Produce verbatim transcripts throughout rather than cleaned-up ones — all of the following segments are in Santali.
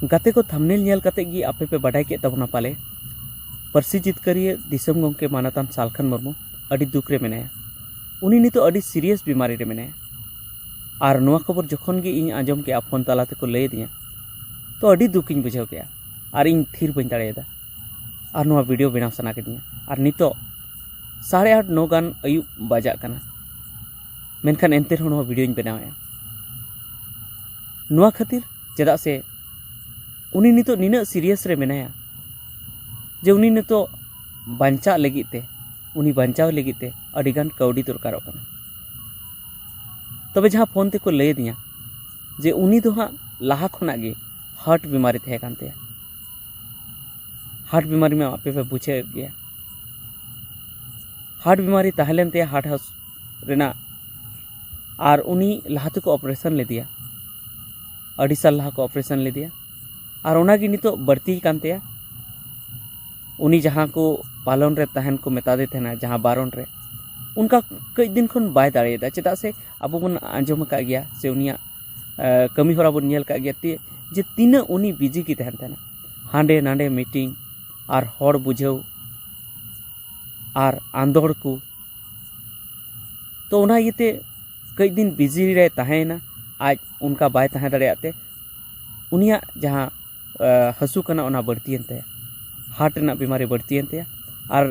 ᱜᱟᱛᱮ ᱠᱚ, ᱛᱷᱟᱢᱱᱮᱞ ᱧᱮᱞ ᱠᱟᱛᱮ ᱜᱮ ᱟᱯᱮ ᱯᱮ ᱵᱟᱰᱟᱭ ᱠᱮᱫ ᱛᱟᱵᱚᱱᱟ ᱯᱟᱞᱮ, ᱯᱟᱹᱨᱥᱤ ᱡᱤᱛᱠᱟᱹᱨᱤᱭᱟᱹ ᱫᱤᱥᱚᱢ ᱜᱚᱢᱠᱮ ᱢᱟᱱᱚᱛᱟᱱ ᱥᱟᱞᱠᱷᱟᱱ ᱢᱩᱨᱢᱩ ᱟᱹᱰᱤ ᱫᱩᱠ ᱨᱮ ᱢᱮᱱᱟᱭᱟ᱾ ᱩᱱᱤ ᱱᱤᱛᱚᱜ ᱟᱹᱰᱤ ᱥᱤᱨᱤᱭᱟᱥ ᱵᱤᱢᱟᱨᱤ ᱨᱮ ᱢᱮᱱᱟᱭᱟ᱾ ᱟᱨ ᱱᱚᱣᱟ ᱠᱷᱚᱵᱚᱨ ᱡᱚᱠᱷᱚᱱ ᱜᱮ ᱤᱧ ᱟᱸᱡᱚᱢ ᱠᱮᱜᱼᱟ, ᱯᱷᱳᱱ ᱛᱟᱞᱟ ᱛᱮᱠᱚ ᱞᱟᱹᱭ ᱟᱹᱫᱤᱧᱟ, ᱛᱚ ᱟᱹᱰᱤ ᱫᱩᱠ ᱤᱧ ᱵᱩᱡᱷᱟᱹᱣ ᱠᱮᱜᱼᱟ᱾ ᱟᱨ ᱤᱧ ᱛᱷᱤᱨ ᱵᱟᱹᱧ ᱫᱟᱲᱮᱭᱟᱫᱟ᱾ ᱟᱨ ᱱᱚᱣᱟ ᱵᱷᱤᱰᱤᱭᱳ ᱵᱮᱱᱟᱣ ᱥᱟᱱᱟ ᱠᱤᱫᱤᱧᱟ᱾ ᱟᱨ ᱱᱤᱛᱚᱜ ᱥᱟᱲᱮ ᱟᱴ, ᱱᱚ ᱜᱟᱱ ᱟᱹᱭᱩᱵ ᱵᱟᱡᱟᱜ ᱠᱟᱱᱟ, ᱢᱮᱱᱠᱷᱟᱱ ᱮᱱᱛᱮ ᱨᱮᱦᱚᱸ ᱱᱚᱣᱟ ᱵᱷᱤᱰᱤᱭᱳᱧ ᱵᱮᱱᱟᱣᱮᱫᱼᱟ᱾ ᱱᱚᱣᱟ ᱠᱷᱟᱹᱛᱤᱨ, ᱪᱮᱫᱟᱜ ᱥᱮ ᱩᱱᱤ ᱱᱤᱛᱚᱜ ᱱᱤᱱᱟᱹᱜ ᱥᱤᱨᱤᱭᱟᱥ ᱨᱮ ᱢᱮᱱᱟᱭᱟ ᱡᱮ ᱩᱱᱤ ᱱᱤᱛᱚᱜ ᱵᱟᱧᱪᱟᱜ ᱞᱟᱹᱜᱤᱫ ᱛᱮ, ᱩᱱᱤ ᱵᱟᱧᱪᱟᱣ ᱞᱟᱹᱜᱤᱫ ᱛᱮ ᱟᱹᱰᱤᱜᱟᱱ ᱠᱟᱹᱣᱰᱤ ᱫᱚᱨᱠᱟᱨᱚᱜ ᱠᱟᱱᱟ᱾ ᱛᱚᱵᱮ ᱡᱟᱦᱟᱸ ᱯᱷᱳᱱ ᱛᱮᱠᱚ ᱞᱟᱹᱭ ᱟᱹᱫᱤᱧᱟ ᱡᱮ ᱩᱱᱤ ᱫᱚ ᱦᱟᱸᱜ ᱞᱟᱦᱟ ᱠᱷᱚᱱᱟᱜ ᱜᱮ ᱦᱟᱨᱴ ᱵᱤᱢᱟᱨᱤ ᱛᱟᱦᱮᱸ ᱠᱟᱱ ᱛᱟᱭᱟ᱾ ᱦᱟᱨᱴ ᱵᱤᱢᱟᱨᱤ ᱢᱟ ᱟᱯᱮ ᱯᱮ ᱵᱩᱡᱷᱟᱹᱣᱮᱫ ᱜᱮᱭᱟ᱾ ᱦᱟᱨᱴ ᱵᱤᱢᱟᱨᱤ ᱛᱟᱦᱮᱸ ᱞᱮᱱ ᱛᱟᱭᱟ, ᱦᱟᱨᱴ ᱦᱟᱹᱥᱩ ᱨᱮᱱᱟᱜ, ᱟᱨ ᱩᱱᱤ ᱞᱟᱦᱟ ᱛᱮᱠᱚ ᱚᱯᱟᱨᱮᱥᱚᱱ ᱞᱮᱫᱮᱭᱟ, ᱟᱹᱰᱤ ᱥᱟᱞ ᱞᱟᱦᱟ ᱠᱚ ᱚᱯᱟᱨᱮᱥᱚᱱ ᱞᱮᱫᱮᱭᱟ, ᱟᱨ ᱚᱱᱟᱜᱮ ᱱᱤᱛᱚᱜ ᱵᱟᱹᱲᱛᱤ ᱠᱟᱱ ᱛᱟᱭᱟ᱾ ᱩᱱᱤ ᱡᱟᱦᱟᱸ ᱠᱚ ᱯᱟᱞᱚᱱ ᱨᱮ ᱛᱟᱦᱮᱱ ᱠᱚ ᱢᱮᱛᱟᱫᱮ ᱛᱟᱦᱮᱱᱟ, ᱡᱟᱦᱟᱸ ᱵᱟᱨᱚᱱ ᱨᱮ, ᱚᱱᱠᱟ ᱠᱟᱹᱡ ᱫᱤᱱ ᱠᱷᱚᱱ ᱵᱟᱭ ᱫᱟᱲᱮᱭᱟᱫᱟ᱾ ᱪᱮᱫᱟᱜ ᱥᱮ ᱟᱵᱚ ᱵᱚᱱ ᱟᱸᱡᱚᱢ ᱟᱠᱟᱫ ᱜᱮᱭᱟ ᱥᱮ ᱩᱱᱤᱭᱟᱜ ᱠᱟᱹᱢᱤ ᱦᱚᱨᱟ ᱵᱚᱱ ᱧᱮᱞ ᱟᱠᱟᱫ ᱜᱮᱭᱟ ᱡᱮ ᱛᱤᱱᱟᱹᱜ ᱩᱱᱤ ᱵᱤᱡᱤ ᱜᱮ ᱛᱟᱦᱮᱱ ᱛᱟᱦᱮᱱᱟ, ᱦᱟᱸᱰᱮ ᱱᱟᱰᱮ ᱢᱤᱴᱤᱝ ᱟᱨ ᱦᱚᱲ ᱵᱩᱡᱷᱟᱹᱣ ᱟᱨ ᱟᱸᱫᱳᱲ ᱠᱚ᱾ ᱛᱚ ᱚᱱᱟ ᱤᱭᱟᱹᱛᱮ ᱠᱟᱹᱡ ᱫᱤᱱ ᱵᱤᱡᱤ ᱨᱮ ᱛᱟᱦᱮᱸᱭᱮᱱᱟ᱾ ᱟᱡ ᱚᱱᱠᱟ ᱵᱟᱭ ᱛᱟᱦᱮᱸ ᱫᱟᱲᱮᱭᱟᱜ ᱛᱮ ᱩᱱᱤᱭᱟᱜ ᱡᱟᱦᱟᱸ ᱦᱟᱹᱥᱩ ᱠᱟᱱᱟ ᱚᱱᱟ ᱵᱟᱹᱲᱛᱤᱭᱮᱱ ᱛᱟᱭᱟ, ᱦᱟᱨᱴ ᱨᱮᱱᱟᱜ ᱵᱤᱢᱟᱨᱤ ᱵᱟᱹᱲᱛᱤᱭᱮᱱ ᱛᱟᱭᱟ᱾ ᱟᱨ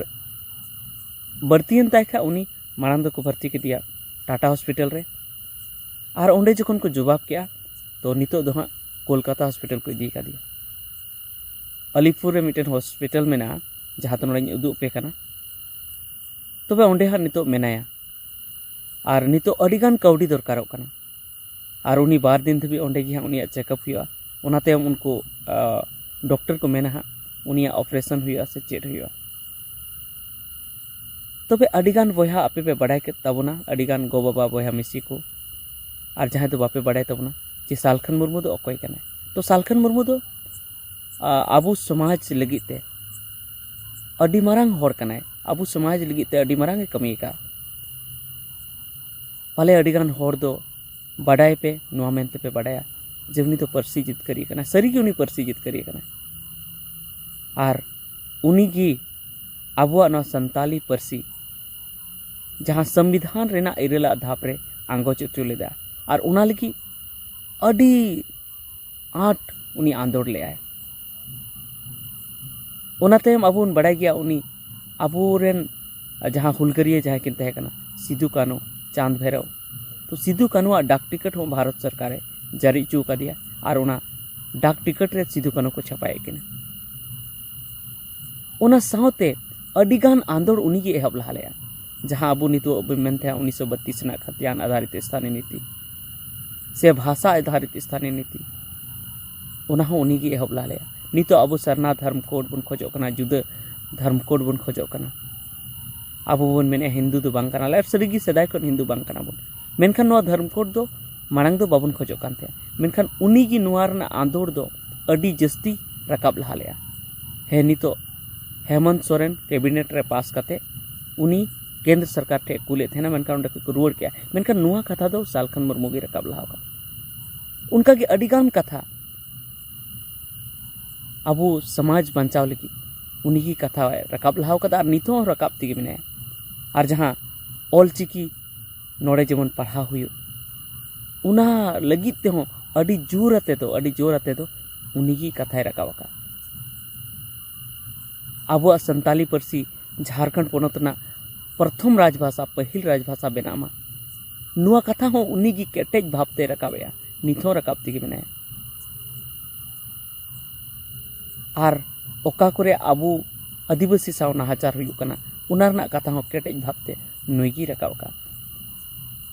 ᱵᱟᱹᱲᱛᱤᱭᱮᱱ ᱛᱟᱭ ᱠᱷᱟᱱ ᱩᱱᱤ ᱢᱟᱲᱟᱝ ᱫᱚᱠᱚ ᱵᱷᱚᱨᱛᱤ ᱠᱮᱫᱮᱭᱟ ᱴᱟᱴᱟ ᱦᱚᱥᱯᱤᱴᱟᱞ ᱨᱮ᱾ ᱟᱨ ᱚᱸᱰᱮ ᱡᱚᱠᱷᱚᱱ ᱠᱚ ᱡᱚᱵᱟᱵ ᱠᱮᱜᱼᱟ, ᱛᱚ ᱱᱤᱛᱚᱜ ᱫᱚ ᱦᱟᱸᱜ ᱠᱳᱞᱠᱟᱛᱟ ᱦᱚᱥᱯᱤᱴᱟᱞ ᱠᱚ ᱤᱫᱤ ᱠᱟᱫᱮᱭᱟ᱾ ᱟᱞᱤᱯᱩᱨ ᱨᱮ ᱢᱤᱫᱴᱮᱱ ᱦᱚᱥᱯᱤᱴᱟᱞ ᱢᱮᱱᱟᱜᱼᱟ, ᱡᱟᱦᱟᱸ ᱫᱚ ᱱᱚᱰᱮᱧ ᱩᱫᱩᱜ ᱟᱯᱮ ᱠᱟᱱᱟ᱾ ᱛᱚᱵᱮ ᱚᱸᱰᱮ ᱦᱟᱸᱜ ᱱᱤᱛᱚᱜ ᱢᱮᱱᱟᱭᱟ᱾ ᱟᱨ ᱱᱤᱛᱚᱜ ᱟᱹᱰᱤᱜᱟᱱ ᱠᱟᱹᱣᱰᱤ ᱫᱚᱨᱠᱟᱨᱚᱜ ᱠᱟᱱᱟ᱾ ᱟᱨ ᱩᱱᱤ ᱵᱟᱨ ᱫᱤᱱ ᱫᱷᱟᱹᱵᱤᱡ ᱚᱸᱰᱮ ᱜᱮ ᱦᱟᱸᱜ ᱩᱱᱤᱭᱟᱜ ᱪᱮᱠᱟᱯ ᱦᱩᱭᱩᱜᱼᱟ᱾ ᱚᱱᱟ ᱛᱟᱭᱚᱢ ᱩᱱᱠᱩ ᱰᱚᱠᱴᱚᱨ ᱠᱚ ᱢᱮᱱᱟ ᱦᱟᱸᱜ ᱩᱱᱤᱭᱟᱜ ᱚᱯᱟᱨᱮᱥᱚᱱ ᱦᱩᱭᱩᱜᱼᱟ ᱥᱮ ᱪᱮᱫ ᱦᱩᱭᱩᱜᱼᱟ᱾ ᱛᱚᱵᱮ ᱟᱹᱰᱤᱜᱟᱱ ᱵᱚᱭᱦᱟ ᱟᱯᱮ ᱯᱮ ᱵᱟᱰᱟᱭ ᱠᱮᱫ ᱛᱟᱵᱚᱱᱟ, ᱟᱹᱰᱤᱜᱟᱱ ᱜᱚ ᱵᱟᱵᱟ ᱵᱚᱭᱦᱟ ᱢᱤᱥᱤ ᱠᱚ, ᱟᱨ ᱡᱟᱦᱟᱸᱭ ᱫᱚ ᱵᱟᱯᱮ ᱵᱟᱰᱟᱭ ᱛᱟᱵᱚᱱᱟ ᱡᱮ ᱥᱟᱞᱠᱷᱟᱱ ᱢᱩᱨᱢᱩ ᱫᱚ ᱚᱠᱚᱭ ᱠᱟᱱᱟᱭ᱾ ᱛᱚ ᱥᱟᱞᱠᱷᱟᱱ ᱢᱩᱨᱢᱩ ᱫᱚ ᱟᱵᱚ ᱥᱚᱢᱟᱡᱽ ᱞᱟᱹᱜᱤᱫ ᱛᱮ ᱟᱹᱰᱤ ᱢᱟᱨᱟᱝ ᱦᱚᱲ ᱠᱟᱱᱟᱭ, ᱟᱵᱚ ᱥᱚᱢᱟᱡᱽ ᱞᱟᱹᱜᱤᱫ ᱛᱮ ᱟᱹᱰᱤ ᱢᱟᱨᱟᱝ ᱮ ᱠᱟᱹᱢᱤ ᱟᱠᱟᱫᱼᱟ᱾ ᱯᱟᱞᱮ ᱟᱹᱰᱤᱜᱟᱱ ᱦᱚᱲ ᱫᱚ ᱵᱟᱰᱟᱭ ᱯᱮ, ᱱᱚᱣᱟ ᱢᱮᱱᱛᱮ ᱯᱮ ᱵᱟᱰᱟᱭᱟ ᱡᱮ ᱩᱱᱤ ᱫᱚ ᱯᱟᱹᱨᱥᱤ ᱡᱤᱛᱠᱟᱹᱨᱤᱭᱟᱹ ᱠᱟᱱᱟᱭ, ᱥᱟᱹᱨᱤᱜᱮ ᱩᱱᱤ ᱯᱟᱹᱨᱥᱤ ᱡᱤᱛᱠᱟᱹᱨᱤᱭᱟᱹ ᱠᱟᱱᱟᱭ᱾ ᱟᱨ ᱩᱱᱤᱜᱮ ᱟᱵᱚᱣᱟᱜ ᱱᱚᱣᱟ ᱥᱟᱱᱛᱟᱞᱤ ᱯᱟᱹᱨᱥᱤ ᱡᱟᱦᱟᱸ ᱥᱚᱝᱵᱤᱫᱷᱟᱱ ᱨᱮᱱᱟᱜ ᱤᱨᱟᱹᱞᱟᱜ ᱫᱷᱟᱯ ᱨᱮ ᱟᱸᱜᱚᱪ ᱦᱚᱪᱚ ᱞᱮᱫᱟ, ᱟᱨ ᱚᱱᱟ ᱞᱟᱹᱜᱤᱫ ᱟᱹᱰᱤ ᱟᱸᱴ ᱩᱱᱤ ᱟᱸᱫᱳᱲ ᱞᱮᱫᱟᱭ᱾ ᱚᱱᱟ ᱛᱟᱭᱚᱢ ᱟᱵᱚ ᱵᱚᱱ ᱵᱟᱲᱟᱭ ᱜᱮᱭᱟ, ᱩᱱᱤ ᱟᱵᱚᱨᱮᱱ ᱡᱟᱦᱟᱸ ᱦᱩᱞᱜᱟᱹᱨᱤᱭᱟᱹ ᱡᱟᱦᱟᱸᱭ ᱠᱤᱱ ᱛᱟᱦᱮᱸ ᱠᱟᱱᱟ, ᱥᱤᱫᱩ ᱠᱟᱹᱱᱦᱩ, ᱪᱟᱸᱫᱽ ᱵᱷᱟᱭᱨᱚ, ᱛᱚ ᱥᱤᱫᱩ ᱠᱟᱹᱱᱦᱩᱣᱟᱜ ᱰᱟᱠ ᱴᱤᱠᱤᱴ ᱦᱚᱸ ᱵᱷᱟᱨᱚᱛ ᱥᱚᱨᱠᱟᱨᱮ ᱡᱟᱹᱨᱤ ᱦᱚᱪᱚ ᱟᱠᱟᱫᱮᱭᱟ, ᱟᱨ ᱚᱱᱟ ᱰᱟᱠ ᱴᱤᱠᱤᱴ ᱨᱮ ᱥᱤᱫᱩ ᱠᱟᱹᱱᱦᱩ ᱠᱚ ᱪᱷᱟᱯᱟᱭᱮᱫ ᱠᱤᱱᱟ᱾ ᱚᱱᱟ ᱥᱟᱶᱛᱮ ᱟᱹᱰᱤᱜᱟᱱ ᱟᱸᱫᱳᱲ ᱩᱱᱤᱜᱮ ᱮᱦᱚᱵ ᱞᱟᱦᱟ ᱞᱮᱫᱼᱟ, ᱡᱟᱦᱟᱸ ᱟᱵᱚ ᱱᱤᱛᱚᱜ ᱵᱚᱱ ᱢᱮᱱ ᱛᱟᱦᱮᱸᱫ ᱩᱱᱤᱥᱥᱚ ᱵᱟᱛᱤᱥ ᱨᱮᱱᱟᱜ ᱠᱷᱟᱛᱤᱭᱟᱱ ᱟᱫᱷᱟᱨᱤᱛ ᱥᱛᱷᱟᱱᱤ ᱱᱤᱛᱤ ᱥᱮ ᱵᱷᱟᱥᱟ ᱟᱫᱷᱟᱨᱤᱛ ᱥᱛᱷᱟᱱᱤ ᱱᱤᱛᱤ, ᱚᱱᱟ ᱦᱚᱸ ᱩᱱᱤᱜᱮ ᱮᱦᱚᱵ ᱞᱟᱦᱟ ᱞᱮᱫᱼᱟ᱾ ᱱᱤᱛᱚᱜ ᱟᱵᱚ ᱥᱟᱨᱱᱟ ᱫᱷᱚᱨᱢ ᱠᱳᱰ ᱵᱚᱱ ᱠᱷᱚᱡᱚᱜ ᱠᱟᱱᱟ, ᱡᱩᱫᱟᱹ ᱫᱷᱚᱨᱢ ᱠᱳᱰ ᱵᱚᱱ ᱠᱷᱚᱡᱚᱜ ᱠᱟᱱᱟ᱾ ᱟᱵᱚ ᱵᱚᱱ ᱢᱮᱱᱮᱫᱼᱟ ᱦᱤᱱᱫᱩ ᱫᱚ ᱵᱟᱝ ᱠᱟᱱᱟᱞᱮ, ᱟᱨ ᱥᱟᱹᱨᱤᱜᱮ ᱥᱮᱫᱟᱭ ᱠᱷᱚᱱ ᱦᱤᱱᱫᱩ ᱵᱟᱝ ᱠᱟᱱᱟ ᱵᱚᱱ, ᱢᱮᱱᱠᱷᱟᱱ ᱱᱚᱣᱟ ᱫᱷᱚᱨᱢ ᱠᱳᱰ ᱫᱚ ᱢᱟᱲᱟᱝ ᱫᱚ ᱵᱟᱵᱚᱱ ᱠᱷᱚᱡᱚᱜ ᱠᱟᱱ ᱛᱟᱦᱮᱸᱫ᱾ ᱢᱮᱱᱠᱷᱟᱱ ᱩᱱᱤᱜᱮ ᱱᱚᱣᱟ ᱨᱮᱱᱟᱜ ᱟᱸᱫᱳᱲ ᱫᱚ ᱟᱹᱰᱤ ᱡᱟᱹᱥᱛᱤ ᱨᱟᱠᱟᱵ ᱞᱟᱦᱟ ᱞᱮᱫᱼᱟ᱾ ᱦᱮᱸ, ᱱᱤᱛᱚᱜ ᱦᱮᱢᱚᱱᱛ ᱥᱚᱨᱮᱱ ᱠᱮᱵᱤᱱᱮᱴ ᱨᱮ ᱯᱟᱥ ᱠᱟᱛᱮ ᱩᱱᱤ ᱠᱮᱱᱫᱨᱚ ᱥᱚᱨᱠᱟᱨ ᱴᱷᱮᱱ ᱠᱩᱞᱮᱫ ᱛᱟᱦᱮᱱᱟ, ᱢᱮᱱᱠᱷᱟᱱ ᱚᱸᱰᱮ ᱠᱷᱚᱱ ᱠᱚ ᱨᱩᱣᱟᱹᱲ ᱠᱮᱜᱼᱟ᱾ ᱢᱮᱱᱠᱷᱟᱱ ᱱᱚᱣᱟ ᱠᱟᱛᱷᱟ ᱫᱚ ᱥᱟᱞᱠᱷᱟᱱ ᱢᱩᱨᱢᱩ ᱜᱮ ᱨᱟᱠᱟᱵ ᱞᱟᱦᱟ ᱟᱠᱟᱫ᱾ ᱚᱱᱠᱟᱜᱮ ᱟᱹᱰᱤᱜᱟᱱ ᱠᱟᱛᱷᱟ ᱟᱵᱚ ᱥᱚᱢᱟᱡᱽ ᱵᱟᱧᱪᱟᱣ ᱞᱟᱹᱜᱤᱫ ᱩᱱᱤᱜᱮ ᱠᱟᱛᱷᱟ ᱨᱟᱠᱟᱵ ᱞᱟᱦᱟ ᱟᱠᱟᱫᱟ, ᱟᱨ ᱱᱤᱛᱚᱜ ᱦᱚᱸ ᱨᱟᱠᱟᱵ ᱛᱮᱜᱮ ᱢᱮᱱᱟᱭᱟ᱾ ᱟᱨ ᱡᱟᱦᱟᱸ ᱚᱞ ᱪᱤᱠᱤ ᱱᱚᱰᱮ ᱡᱮᱢᱚᱱ ᱯᱟᱲᱦᱟᱣ ᱦᱩᱭᱩᱜ, ᱚᱱᱟ ᱞᱟᱹᱜᱤᱫ ᱛᱮᱦᱚᱸ ᱟᱹᱰᱤ ᱡᱳᱨ ᱟᱛᱮ ᱫᱚ, ᱟᱹᱰᱤ ᱡᱳᱨ ᱟᱛᱮ ᱫᱚ ᱩᱱᱤᱜᱮ ᱠᱟᱛᱷᱟᱭ ᱨᱟᱠᱟᱵ ᱟᱠᱟᱫ᱾ ᱟᱵᱚᱣᱟᱜ ᱥᱟᱱᱛᱟᱞᱤ ᱯᱟᱹᱨᱥᱤ ᱡᱷᱟᱲᱠᱷᱚᱸᱰ ᱯᱚᱱᱚᱛ ᱨᱮᱱᱟᱜ ᱯᱨᱚᱛᱷᱚᱢ ᱨᱟᱡᱽᱵᱷᱟᱥᱟ, ᱯᱟᱹᱦᱤᱞ ᱨᱟᱡᱽᱵᱷᱟᱥᱟ ᱵᱮᱱᱟᱜ ᱢᱟ, ᱱᱚᱣᱟ ᱠᱟᱛᱷᱟ ᱦᱚᱸ ᱩᱱᱤᱜᱮ ᱠᱮᱴᱮᱡ ᱵᱷᱟᱵᱽᱛᱮ ᱨᱟᱠᱟᱵᱮᱜᱼᱟ, ᱱᱤᱛ ᱦᱚᱸ ᱨᱟᱠᱟᱵ ᱛᱮᱜᱮ ᱢᱮᱱᱟᱭᱟ᱾ ᱟᱨ ᱚᱠᱟ ᱠᱚᱨᱮ ᱟᱵᱚ ᱟᱹᱫᱤᱵᱟᱹᱥᱤ ᱥᱟᱶ ᱱᱟᱦᱟᱪᱟᱨ ᱦᱩᱭᱩᱜ ᱠᱟᱱᱟ, ᱚᱱᱟ ᱨᱮᱱᱟᱜ ᱠᱟᱛᱷᱟ ᱦᱚᱸ ᱠᱮᱴᱮᱡ ᱵᱷᱟᱵᱽᱛᱮ ᱱᱩᱭ ᱜᱮᱭ ᱨᱟᱠᱟᱵ ᱟᱠᱟᱫ᱾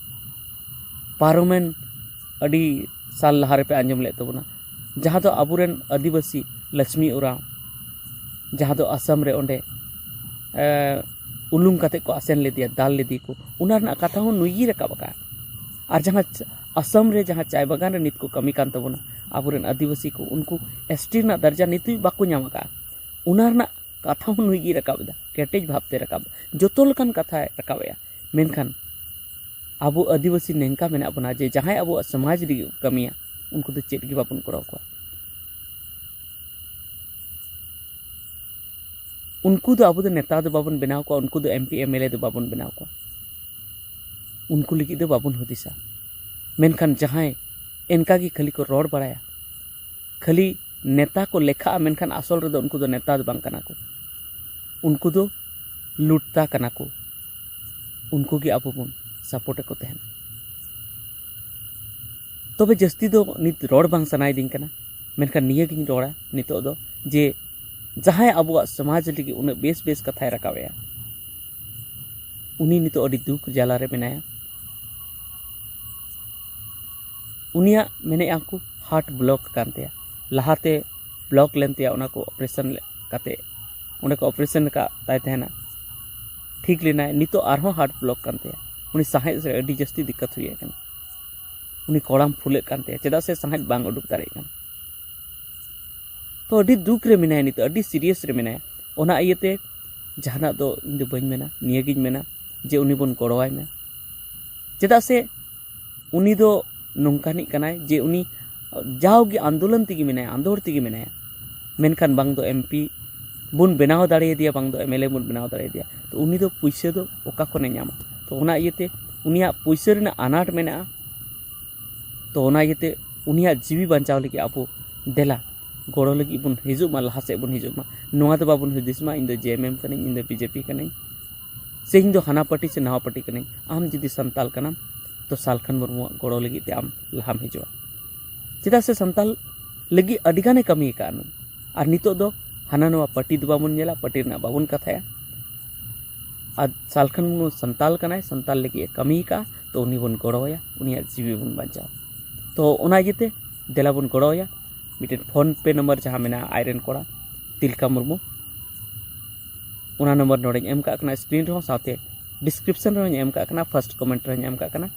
ᱯᱟᱨᱚᱢᱮᱱ ᱟᱹᱰᱤ ᱥᱟᱞ ᱞᱟᱦᱟ ᱨᱮᱯᱮ ᱟᱸᱡᱚᱢ ᱞᱮᱫ ᱛᱟᱵᱚᱱᱟ, ᱡᱟᱦᱟᱸ ᱫᱚ ᱟᱵᱚᱨᱮᱱ ᱟᱹᱫᱤᱵᱟᱹᱥᱤ ᱞᱚᱠᱥᱢᱤ ᱳᱨᱟᱸᱣ, ᱡᱟᱦᱟᱸ ᱫᱚ ᱟᱥᱟᱢ ᱨᱮ ᱚᱸᱰᱮ, ᱮ, ᱩᱞᱩᱝ ᱠᱟᱛᱮ ᱠᱚ ᱟᱥᱮᱱ ᱞᱮᱫᱮᱭᱟ, ᱫᱟᱞ ᱞᱮᱫᱮ ᱠᱚ, ᱚᱱᱟ ᱨᱮᱱᱟᱜ ᱠᱟᱛᱷᱟ ᱦᱚᱸ ᱱᱩᱭ ᱜᱮᱭ ᱨᱟᱠᱟᱵ ᱟᱠᱟᱫᱼᱟ᱾ ᱟᱨ ᱡᱟᱦᱟᱸ ᱪ-, ᱟᱥᱟᱢ ᱨᱮ ᱡᱟᱦᱟᱸ ᱪᱟᱭ ᱵᱟᱜᱟᱱ ᱨᱮ ᱱᱤᱛ ᱠᱚ ᱠᱟᱹᱢᱤ ᱠᱟᱱ ᱛᱟᱵᱚᱱᱟ ᱟᱵᱚᱨᱮᱱ ᱟᱹᱫᱤᱵᱟᱹᱥᱤ ᱠᱚ, ᱩᱱᱠᱩ ᱮᱥ ᱴᱤ ᱨᱮᱱᱟᱜ ᱫᱟᱨᱡᱟ ᱱᱤᱛ ᱦᱟᱹᱵᱤᱡ ᱵᱟᱠᱚ ᱧᱟᱢ ᱟᱠᱟᱫᱼᱟ, ᱚᱱᱟ ᱨᱮᱱᱟᱜ ᱠᱟᱛᱷᱟ ᱦᱚᱸ ᱱᱩᱭ ᱜᱮᱭ ᱨᱟᱠᱟᱵ ᱮᱫᱟ, ᱠᱮᱴᱮᱡ ᱵᱷᱟᱵᱽᱛᱮ ᱨᱟᱠᱟᱵ ᱮᱫᱟ, ᱡᱚᱛᱚ ᱞᱮᱠᱟᱱ ᱠᱟᱛᱷᱟᱭ ᱨᱟᱠᱟᱵ ᱮᱫᱼᱟ᱾ ᱢᱮᱱᱠᱷᱟᱱ ᱟᱵᱚ ᱟᱹᱫᱤᱵᱟᱹᱥᱤ ᱱᱮᱝᱠᱟ ᱢᱮᱱᱟᱜ ᱵᱚᱱᱟ ᱡᱮ ᱡᱟᱦᱟᱸᱭ ᱟᱵᱚᱣᱟᱜ ᱥᱚᱢᱟᱡᱽ ᱞᱟᱹᱜᱤᱫ ᱠᱚ ᱠᱟᱹᱢᱤᱭᱟ, ᱩᱱᱠᱩ ᱫᱚ ᱪᱮᱫ ᱜᱮ ᱵᱟᱵᱚᱱ ᱜᱚᱲᱚ ᱟᱠᱚᱣᱟ᱾ ᱩᱱᱠᱩ ᱫᱚ ᱟᱵᱚ ᱫᱚ ᱱᱮᱛᱟ ᱫᱚ ᱵᱟᱵᱚᱱ ᱵᱮᱱᱟᱣ ᱠᱚᱣᱟ, ᱩᱱᱠᱩ ᱫᱚ M P M L A ᱫᱚ ᱵᱟᱵᱚᱱ ᱵᱮᱱᱟᱣ ᱠᱚᱣᱟ᱾ ᱩᱱᱠᱩ ᱞᱟᱹᱜᱤᱫ ᱫᱚ ᱵᱟᱵᱚᱱ ᱦᱩᱫᱤᱥᱟ᱾ ᱢᱮᱱᱠᱷᱟᱱ ᱡᱟᱦᱟᱸᱭ ᱮᱱᱠᱟ ᱜᱮ ᱠᱷᱟᱹᱞᱤ ᱠᱚ ᱨᱚᱲ ᱵᱟᱲᱟᱭᱟ, ᱠᱷᱟᱹᱞᱤ ᱱᱮᱛᱟ ᱠᱚ ᱞᱮᱠᱷᱟᱜᱼᱟ, ᱢᱮᱱᱠᱷᱟᱱ ᱟᱥᱚᱞ ᱨᱮᱫᱚ ᱩᱱᱠᱩ ᱫᱚ ᱱᱮᱛᱟ ᱫᱚ ᱵᱟᱝ ᱠᱟᱱᱟ ᱠᱚ, ᱩᱱᱠᱩ ᱫᱚ ᱞᱩᱴᱛᱟ ᱠᱟᱱᱟ ᱠᱚ᱾ ᱩᱱᱠᱩ ᱜᱮ ᱟᱵᱚ ᱵᱚᱱ ᱥᱟᱯᱳᱨᱴ ᱟᱠᱚ ᱛᱟᱦᱮᱱᱟ᱾ ᱛᱚᱵᱮ ᱡᱟᱹᱥᱛᱤ ᱫᱚ ᱱᱤᱛ ᱨᱚᱲ ᱵᱟᱝ ᱥᱟᱱᱟᱭᱮᱫᱤᱧ ᱠᱟᱱᱟ, ᱢᱮᱱᱠᱷᱟᱱ ᱱᱤᱭᱟᱹᱜᱤᱧ ᱨᱚᱲᱟ ᱱᱤᱛᱚᱜ ᱫᱚ, ᱡᱮ ᱡᱟᱦᱟᱸᱭ ᱟᱵᱚᱣᱟᱜ ᱥᱚᱢᱟᱡᱽ ᱞᱟᱹᱜᱤᱫ ᱩᱱᱟᱹᱜ ᱵᱮᱥ ᱵᱮᱥ ᱠᱟᱛᱷᱟᱭ ᱨᱟᱠᱟᱵᱮᱜᱼᱟ, ᱩᱱᱤ ᱱᱤᱛᱚᱜ ᱟᱹᱰᱤ ᱫᱩᱠ ᱡᱟᱞᱟᱨᱮ ᱢᱮᱱᱟᱭᱟ᱾ ᱩᱱᱤᱭᱟᱜ, ᱢᱮᱱᱮᱫᱼᱟ ᱠᱚ, ᱦᱟᱨᱴ ᱵᱞᱚᱠ ᱠᱟᱱ ᱛᱟᱭᱟ᱾ ᱞᱟᱦᱟᱛᱮ ᱵᱞᱚᱠ ᱞᱮᱱ ᱛᱟᱭᱟ, ᱚᱱᱟ ᱠᱚ ᱚᱯᱟᱨᱮᱥᱚᱱ ᱞᱮ-, ᱠᱟᱛᱮ, ᱚᱸᱰᱮ ᱠᱚ ᱚᱯᱟᱨᱮᱥᱚᱱ ᱟᱠᱟᱫ ᱛᱟᱭ ᱛᱟᱦᱮᱱᱟ, ᱴᱷᱤᱠ ᱞᱮᱱᱟᱭ᱾ ᱱᱤᱛᱚᱜ ᱟᱨᱦᱚᱸ ᱦᱟᱨᱴ ᱵᱞᱚᱠ ᱠᱟᱱ ᱛᱟᱭᱟ᱾ ᱩᱱᱤ ᱥᱟᱦᱮᱫ ᱨᱮ ᱟᱹᱰᱤ ᱡᱟᱹᱥᱛᱤ ᱫᱤᱠᱠᱟᱛ ᱦᱩᱭ ᱟᱠᱟᱱᱟ᱾ ᱩᱱᱤ ᱠᱚᱲᱟᱢ ᱯᱷᱩᱞᱟᱹᱜ ᱠᱟᱱ ᱛᱟᱭᱟ, ᱪᱮᱫᱟᱜ ᱥᱮ ᱥᱟᱦᱮᱫ ᱵᱟᱝ ᱩᱰᱩᱠ ᱫᱟᱲᱮᱭᱟᱜ ᱠᱟᱱᱟ᱾ ᱛᱚ ᱟᱹᱰᱤ ᱫᱩᱠ ᱨᱮ ᱢᱮᱱᱟᱭᱟ ᱱᱤᱛᱚᱜ, ᱟᱹᱰᱤ ᱥᱤᱨᱤᱭᱟᱥ ᱨᱮ ᱢᱮᱱᱟᱭᱟ᱾ ᱚᱱᱟ ᱤᱭᱟᱹᱛᱮ ᱡᱟᱦᱟᱱᱟᱜ ᱫᱚ ᱤᱧ ᱫᱚ ᱵᱟᱹᱧ ᱢᱮᱱᱟ, ᱱᱤᱭᱟᱹᱜᱤᱧ ᱢᱮᱱᱟ ᱡᱮ ᱩᱱᱤ ᱵᱚᱱ ᱜᱚᱲᱚᱣᱟᱭ ᱢᱟ᱾ ᱪᱮᱫᱟᱜ ᱥᱮ ᱩᱱᱤ ᱫᱚ ᱱᱚᱝᱠᱟᱱᱤᱡ ᱠᱟᱱᱟᱭ ᱡᱮ ᱩᱱᱤ ᱡᱟᱣᱜᱮ ᱟᱱᱫᱳᱞᱚᱱ ᱛᱮᱜᱮ ᱢᱮᱱᱟᱭᱟ, ᱟᱸᱫᱳᱲ ᱛᱮᱜᱮ ᱢᱮᱱᱟᱭᱟ, ᱢᱮᱱᱠᱷᱟᱱ ᱵᱟᱝ ᱫᱚ ᱮᱢ ᱯᱤ ᱵᱚᱱ ᱵᱮᱱᱟᱣ ᱫᱟᱲᱮᱭᱟᱫᱮᱭᱟ, ᱵᱟᱝ ᱫᱚ ᱮᱢ ᱮᱞ ᱮ ᱵᱚᱱ ᱵᱮᱱᱟᱣ ᱫᱟᱲᱮᱭᱟᱫᱮᱭᱟ᱾ ᱛᱚ ᱩᱱᱤ ᱫᱚ ᱯᱩᱭᱥᱟᱹ ᱫᱚ ᱚᱠᱟ ᱠᱷᱚᱱᱮ ᱧᱟᱢᱟ? ᱛᱚ ᱚᱱᱟ ᱤᱭᱟᱹᱛᱮ ᱩᱱᱤᱭᱟᱜ ᱯᱩᱭᱥᱟᱹ ᱨᱮᱱᱟᱜ ᱟᱱᱟᱴ ᱢᱮᱱᱟᱜᱼᱟ᱾ ᱛᱚ ᱚᱱᱟ ᱤᱭᱟᱹᱛᱮ ᱩᱱᱤᱭᱟᱜ ᱡᱤᱣᱤ ᱵᱟᱧᱪᱟᱣ ᱞᱟᱹᱜᱤᱫ ᱟᱵᱚ ᱫᱮᱞᱟ ᱜᱚᱲᱚ ᱞᱟᱹᱜᱤᱫ ᱵᱚᱱ ᱦᱤᱡᱩᱜ ᱢᱟ, ᱞᱟᱦᱟ ᱥᱮᱫ ᱵᱚᱱ ᱦᱤᱡᱩᱜ ᱢᱟ᱾ ᱱᱚᱣᱟ ᱫᱚ ᱵᱟᱵᱚᱱ ᱦᱩᱫᱤᱥ ᱢᱟ, ᱤᱧ ᱫᱚ ᱡᱮ ᱮᱢ ᱮᱢ ᱠᱟᱹᱱᱟᱹᱧ, ᱤᱧ ᱫᱚ ᱵᱤ ᱡᱮ ᱯᱤ ᱠᱟᱹᱱᱟᱹᱧ, ᱥᱮ ᱤᱧ ᱫᱚ ᱦᱟᱱᱟ ᱯᱟᱨᱴᱤ ᱥᱮ ᱱᱟᱣᱟ ᱯᱟᱨᱴᱤ ᱠᱟᱹᱱᱟᱹᱧ᱾ ᱟᱢ ᱡᱩᱫᱤ ᱥᱟᱱᱛᱟᱞ ᱠᱟᱱᱟᱢ, ᱛᱚ ᱥᱟᱞᱠᱷᱟᱱ ᱢᱩᱨᱢᱩᱣᱟᱜ ᱜᱚᱲᱚ ᱞᱟᱹᱜᱤᱫ ᱛᱮ ᱟᱢ ᱞᱟᱦᱟᱢ ᱦᱤᱡᱩᱜᱼᱟ᱾ ᱪᱮᱫᱟᱜ ᱥᱮ ᱥᱟᱱᱛᱟᱞ ᱞᱟᱹᱜᱤᱫ ᱟᱹᱰᱤ ᱜᱟᱱᱮ ᱠᱟᱹᱢᱤ ᱟᱠᱟᱫᱼᱟ ᱱᱩᱭ᱾ ᱟᱨ ᱱᱤᱛᱚᱜ ᱫᱚ ᱦᱟᱱᱟ ᱱᱚᱣᱟ ᱯᱟᱨᱴᱤ ᱫᱚ ᱵᱟᱵᱚᱱ ᱧᱮᱞᱟ, ᱯᱟᱨᱴᱤ ᱨᱮᱱᱟᱜ ᱵᱟᱵᱚᱱ ᱠᱟᱛᱷᱟᱭᱟ᱾ ᱟᱨ ᱥᱟᱞᱠᱷᱟᱱ ᱢᱩᱨᱢᱩ ᱥᱟᱱᱛᱟᱞ ᱠᱟᱱᱟᱭ, ᱥᱟᱱᱛᱟᱞ ᱞᱟᱹᱜᱤᱫ ᱮ ᱠᱟᱹᱢᱤ ᱟᱠᱟᱫᱼᱟ, ᱛᱚ ᱩᱱᱤ ᱵᱚᱱ ᱜᱚᱲᱚᱣᱟᱭᱟ, ᱩᱱᱤᱭᱟᱜ ᱡᱤᱣᱤ ᱵᱚᱱ ᱵᱟᱧᱪᱟᱣᱟ᱾ ᱛᱚ ᱚᱱᱟ ᱤᱭᱟᱹᱛᱮ ᱫᱮᱞᱟ ᱵᱚᱱ ᱜᱚᱲᱚᱣᱟᱭᱟ᱾ ᱢᱤᱫᱴᱮᱱ PhonePe ᱱᱟᱢᱵᱟᱨ ᱡᱟᱦᱟᱸ ᱢᱮᱱᱟᱜᱼᱟ ᱟᱡᱨᱮᱱ ᱠᱚᱲᱟ ᱛᱤᱞᱠᱟ ᱢᱩᱨᱢᱩ, ᱚᱱᱟ ᱱᱟᱢᱵᱟᱨ ᱱᱚᱰᱮᱧ ᱮᱢ ᱠᱟᱜ ᱠᱟᱱᱟ ᱥᱠᱨᱤᱱ ᱨᱮᱦᱚᱸ, ᱥᱟᱶᱛᱮ ᱰᱤᱥᱠᱨᱤᱯᱥᱚᱱ ᱨᱮᱦᱚᱸᱧ ᱮᱢ ᱠᱟᱜ ᱠᱟᱱᱟ, ᱯᱷᱟᱨᱥᱴ ᱠᱚᱢᱮᱱᱴ ᱨᱮᱦᱚᱸᱧ ᱮᱢ ᱠᱟᱜ ᱠᱟᱱᱟ᱾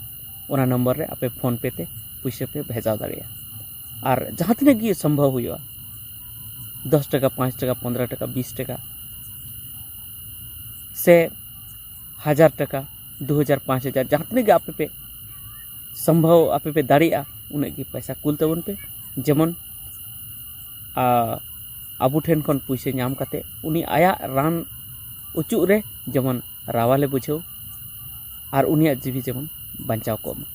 ᱚᱱᱟ ᱱᱟᱢᱵᱟᱨ ᱨᱮ ᱟᱯᱮ PhonePe ᱛᱮ ᱯᱩᱭᱥᱟᱹ ᱯᱮ ᱵᱷᱮᱡᱟ ᱫᱟᱲᱮᱭᱟᱜᱼᱟ᱾ ᱟᱨ ᱡᱟᱦᱟᱸ ᱛᱤᱱᱟᱹᱜ ᱜᱮ ᱥᱚᱢᱵᱷᱚᱵ ᱦᱩᱭᱩᱜᱼᱟ, ᱫᱚᱥ ᱴᱟᱠᱟ, ᱯᱟᱸᱪ ᱴᱟᱠᱟ, ᱯᱚᱱᱫᱽᱨᱚ ᱴᱟᱠᱟ, ᱵᱤᱥ ᱴᱟᱠᱟ, ᱥᱮ ᱦᱟᱡᱟᱨ ᱴᱟᱠᱟ, ᱫᱩ ᱦᱟᱡᱟᱨ, ᱯᱟᱸᱪ ᱦᱟᱡᱟᱨ, ᱡᱟᱦᱟᱸ ᱛᱤᱱᱟᱹᱜ ᱜᱮ ᱟᱯᱮ ᱯᱮ ᱥᱚᱢᱵᱷᱚᱵ, ᱟᱯᱮ ᱯᱮ ᱫᱟᱲᱮᱭᱟᱜᱼᱟ, ᱩᱱᱟᱹᱜ ᱜᱮ ᱯᱚᱭᱥᱟ ᱠᱩᱞ ᱛᱟᱵᱚᱱ ᱯᱮ, ᱡᱮᱢᱚᱱ ᱟ, ᱟᱵᱚ ᱴᱷᱮᱱ ᱠᱷᱚᱱ ᱯᱩᱭᱥᱟᱹ ᱧᱟᱢ ᱠᱟᱛᱮ ᱩᱱᱤ ᱟᱭᱟᱜ ᱨᱟᱱ ᱚᱪᱚᱜ ᱨᱮ ᱡᱮᱢᱚᱱ ᱨᱟᱣᱟᱞᱮ ᱵᱩᱡᱷᱟᱹᱣ ᱟᱨ ᱩᱱᱤᱭᱟᱜ ᱡᱤᱣᱤ ᱡᱮᱢᱚᱱ ᱵᱟᱧᱪᱟᱣ ᱠᱚᱜ ᱢᱟ᱾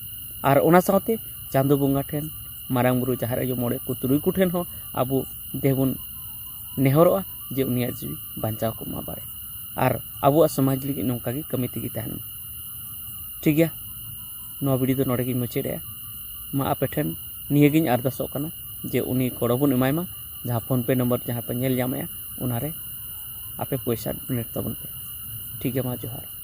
ᱟᱨ ᱚᱱᱟ ᱥᱟᱶᱛᱮ ᱪᱟᱸᱫᱚ ᱵᱚᱸᱜᱟ ᱴᱷᱮᱱ, ᱢᱟᱨᱟᱝ ᱵᱩᱨᱩ, ᱡᱟᱦᱮᱨ ᱟᱭᱳ, ᱢᱚᱬᱮ ᱠᱚ ᱛᱩᱨᱩᱭ ᱠᱚ ᱴᱷᱮᱱ ᱦᱚᱸ ᱟᱵᱚ ᱫᱮᱵᱚᱱ ᱱᱮᱦᱚᱨᱚᱜᱼᱟ ᱡᱮ ᱩᱱᱤᱭᱟᱜ ᱡᱤᱣᱤ ᱵᱟᱧᱪᱟᱣ ᱠᱚᱜ ᱢᱟ ᱵᱟᱨᱮ, ᱟᱨ ᱟᱵᱚᱣᱟᱜ ᱥᱚᱢᱟᱡᱽ ᱞᱟᱹᱜᱤᱫ ᱱᱚᱝᱠᱟ ᱜᱮ ᱠᱟᱹᱢᱤ ᱛᱮᱜᱮ ᱛᱟᱦᱮᱱ ᱢᱟ᱾ ᱴᱷᱤᱠ ᱜᱮᱭᱟ, ᱱᱚᱣᱟ ᱵᱷᱤᱰᱤᱭᱳ ᱫᱚ ᱱᱚᱰᱮ ᱜᱤᱧ ᱢᱩᱪᱟᱹᱫᱮᱜᱼᱟ᱾ ᱢᱟ ᱟᱯᱮ ᱴᱷᱮᱱ ᱱᱤᱭᱟᱹᱜᱤᱧ ᱟᱨᱫᱟᱥᱚᱜ ᱠᱟᱱᱟ ᱡᱮ ᱩᱱᱤ ᱜᱚᱲᱚ ᱵᱚᱱ ᱮᱢᱟᱭ ᱢᱟ, ᱡᱟᱦᱟᱸ PhonePe ᱱᱚᱢᱵᱚᱨ ᱡᱟᱦᱟᱸ ᱯᱮ ᱧᱮᱞ ᱧᱟᱢᱮᱜᱼᱟ ᱚᱱᱟᱨᱮ ᱟᱯᱮ ᱯᱚᱭᱥᱟ ᱰᱳᱱᱮᱴ ᱛᱟᱵᱚᱱ ᱯᱮ᱾ ᱴᱷᱤᱠ ᱜᱮᱭᱟ, ᱢᱟ ᱡᱚᱦᱟᱨ᱾